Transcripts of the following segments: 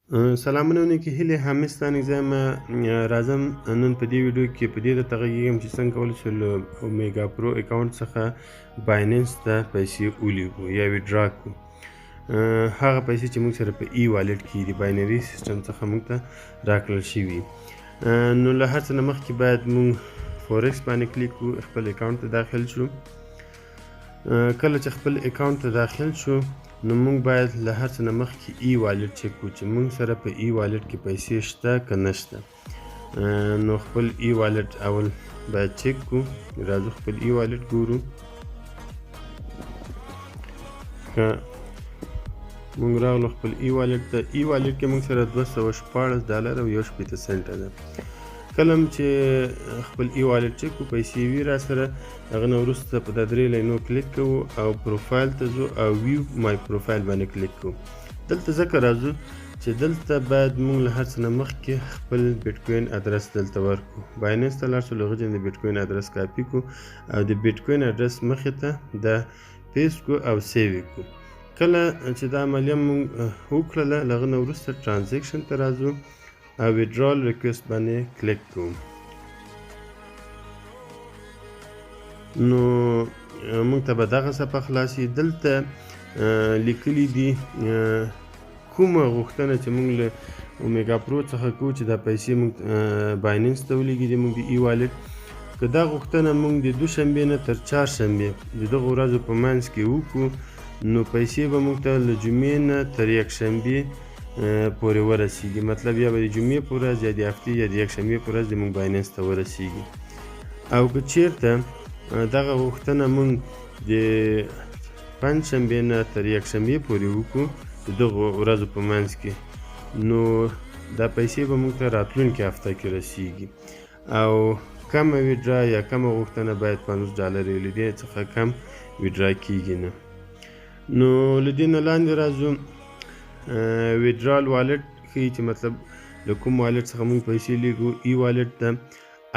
سلامونه نیکې هیلې، حامد ستانکزی یم. راځم نن په دې ویډیو کې په دې درته غږېږم چې څنګه کولی شو له اومیګا پرو اکاونټ څخه بایننس ته پیسې ولیږو یا withdraw کړو. هغه پیسې چې موږ سره په ای والټ کې دي، binary system څخه موږ ته راکړل شوي. نو له هر څه نه مخکې باید موږ فورکس باندې کلیک کړو، خپل اکاونټ ته داخل شو. کله چې خپل اکاونټ ته داخل شو، نو موږ باید له هر څه نه مخکې ای والټ چک کړو چې موږ سره په ای والټ کې پیسې شته که نشته. نو خپل ای والټ اول باید چک کړو. راځو خپل ای والټ ګورو. که موږ راغلو خپل ای والټ ته، ای والټ کې موږ سره 216 ډالر او 61 سنټه ده. کله چې خپل ای والټ چک کړو، پیسې وي را سره، هغه نه وروسته په دا درې لاینو کلیک کوو او پروفایل ته ځو او view my profile باندې کلیک کوو. دلته ځکه راځو چې دلته باید موږ له هر څه نه مخکې خپل بیټکوین ادرس دلته ورکړو. بایننس ته لاړ شو، له هغه د بیټکوین ادرس کاپي کړو او د بیټکوین ادرس مخې ته دا paste کړو او save یې کړو. کله چې دا عملیه موږ وکړله، له هغه نه وروسته transaction ته راځو او withdrawal request باندې کلیک کوو. نو موږ ته به دغه صفحه خلاصي. دلته لیکلي دي کومه غوښتنه چې موږ له اومیګا پرو څخه کوو چې دا پیسې موږ بایننس ته ولیږي د موږ د ای والټ، که دا غوښتنه موږ د دوشنبې نه تر چهارشنبې د دغو ورځو په منځ کې وکړو، نو پیسې به موږ ته له جمعې نه تر یکشنبې پورې ورسیږي. مطلب یا به د جمعې په ورځ یا د هفتې یا د یکشنبې په ورځ د موږ بایننس ته ورسیږي. او که چیرته دغه غوښتنه موږ د پنجشنبې نه تر یکشنبې پورې وکړو د دغو ورځو په منځ کې، نو دا پیسې به موږ ته راتلونکې هفته کې رسیږي. او کمه withdraw یا کمه غوښتنه باید 50 ډالر وي، له دې څخه کم withdraw کیږي نه. نو له دې نه لاندې راځو، withdrawal wallet ښیي چې مطلب له کوم والټ څخه موږ پیسې لیږو. ای والټ ده.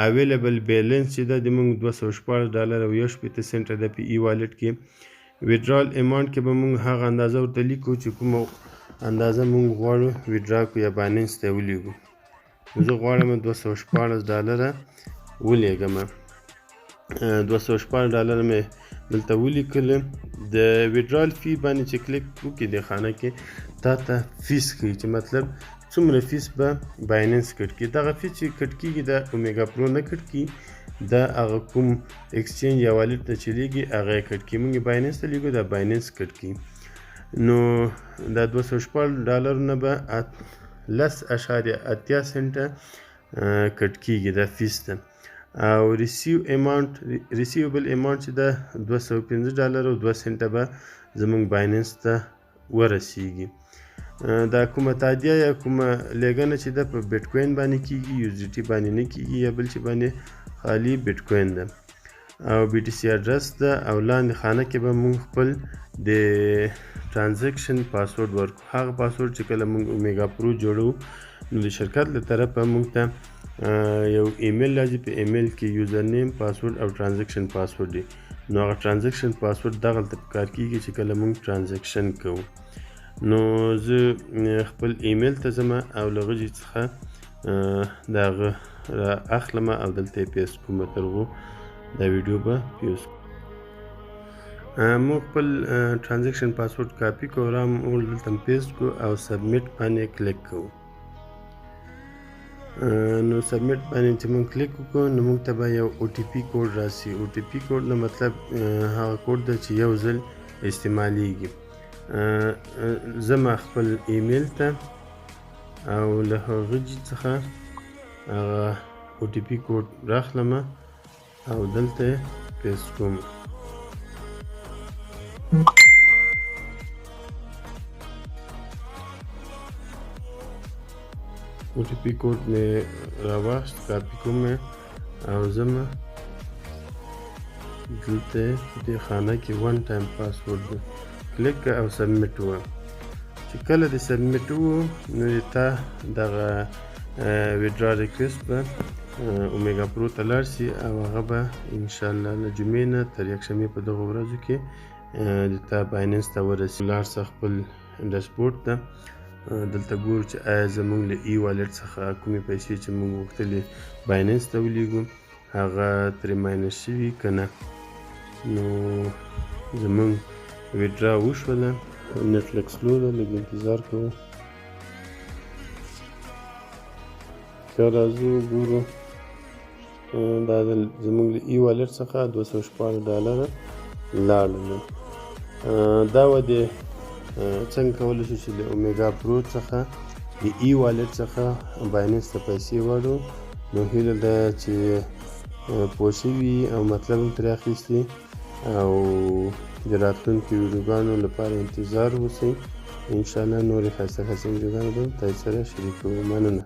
available balance چې ده د موږ 216 ډالر او 61 سنټه ده په ای والټ کې. withdrawal amount کې به موږ هغه اندازه ورته لیکو چې کومه اندازه موږ غواړو withdraw کړو یا بایننس ته ولیږو. زه غواړم 216 ډالره ولیږم. 216 ډالر مې دلته ولیکل. د withdrawal fee باندې چې کلیک وکړي، د خانه کې تا ته فیس ښیي چې مطلب څومره فیس به بایننس کټ کړي. دغه فیس چې کټ کیږي دا اومیګا پرو نه کټ کړي، دا هغه کوم exchange یا wallet ته چې لیږي هغه یې کټ کړي. موږ بایننس ته لیږو، دا بایننس کټ کړي. نو دا 216 ډالر نه به 10.80 سنټه کټ کیږي دا فیس ده. او receive amount، receivable amount چې ده 205 ډالر او 2 سنټه به زموږ بایننس ته ورسیږي. دا کومه تادیه یا کومه لیږنه چې ده په بیټکوین باندې کیږي، USDT باندې نه کیږي یا بل چې باندې، خالي بیټکوین ده او BTC ادرس ده. او لاندې خانه کې به موږ خپل د transaction password ورکړو، هغه پاسورډ چې کله موږ اومیګا پرو جوړو نو د شرکت له طرفه موږ ته یو ایمیل راځي، په ایمیل کې username، password او transaction password دی. نو هغه transaction password دغلته په کار کیږي چې کله موږ transaction کوو. نو زه خپل ایمیل ته ځم او له هغه څخه د هغه را اخلم او دلته یې paste کوم، تر هغو دا ویډیو به paste کوم. موږ خپل transaction password کاپي کوو، رام دلته paste کوو او submit باندې کلیک کوو. نو submit باندې چې موږ کلیک وکړو، نو موږ ته به یو OTP کوډ راسي. OTP کوډ نه مطلب هغه کوډ ده چې یو ځل استعمالیږي. زما خپل ایمیل ته او له هغه څخه هغه OTP کوډ راخلم او دلته یې paste کوم. OTP کوډ مې راواخیست، کاپي کوم یې او ځم دلته په دې خانه کې one time password ده، کلیک او submit ووهم. چې کله د submit وو، نو د تا دغه withdraw request به اومیګا پرو ته لاړ سي او هغه به انشاءالله له جمعې نه تر یکشنبې په دغو ورځو کې د تا بایننس ته ورسي. لاړ سه خپل ډشبورډ ته. دلته ګورو چې آیا زمونږ له ای والټ څخه کومې پیسې چې موږ غوښتلې بایننس ته ولیږو هغه ترې ماینس شوي که نه. نو زمونږ ویډرا وشوله. نېټ لږ سلو ده، لږ انتظار کوو. ښه راځو ګورو. دا زمونږ له ای والټ څخه 216 ډالره لاړل. دا وه د څنګه کولی شو چې له اومیګا پرو څخه د ای والټ څخه بایننس ته پیسې واړو. نو هیله ده چې پوه شوي او مطلب هم ترې اخیستي او د راتلونکو ویډیوګانو لپاره انتظار اوسئ. انشاءالله نورې ښایسته ښایسته ویډیوګانې به تاسو سره شریکوو. مننه.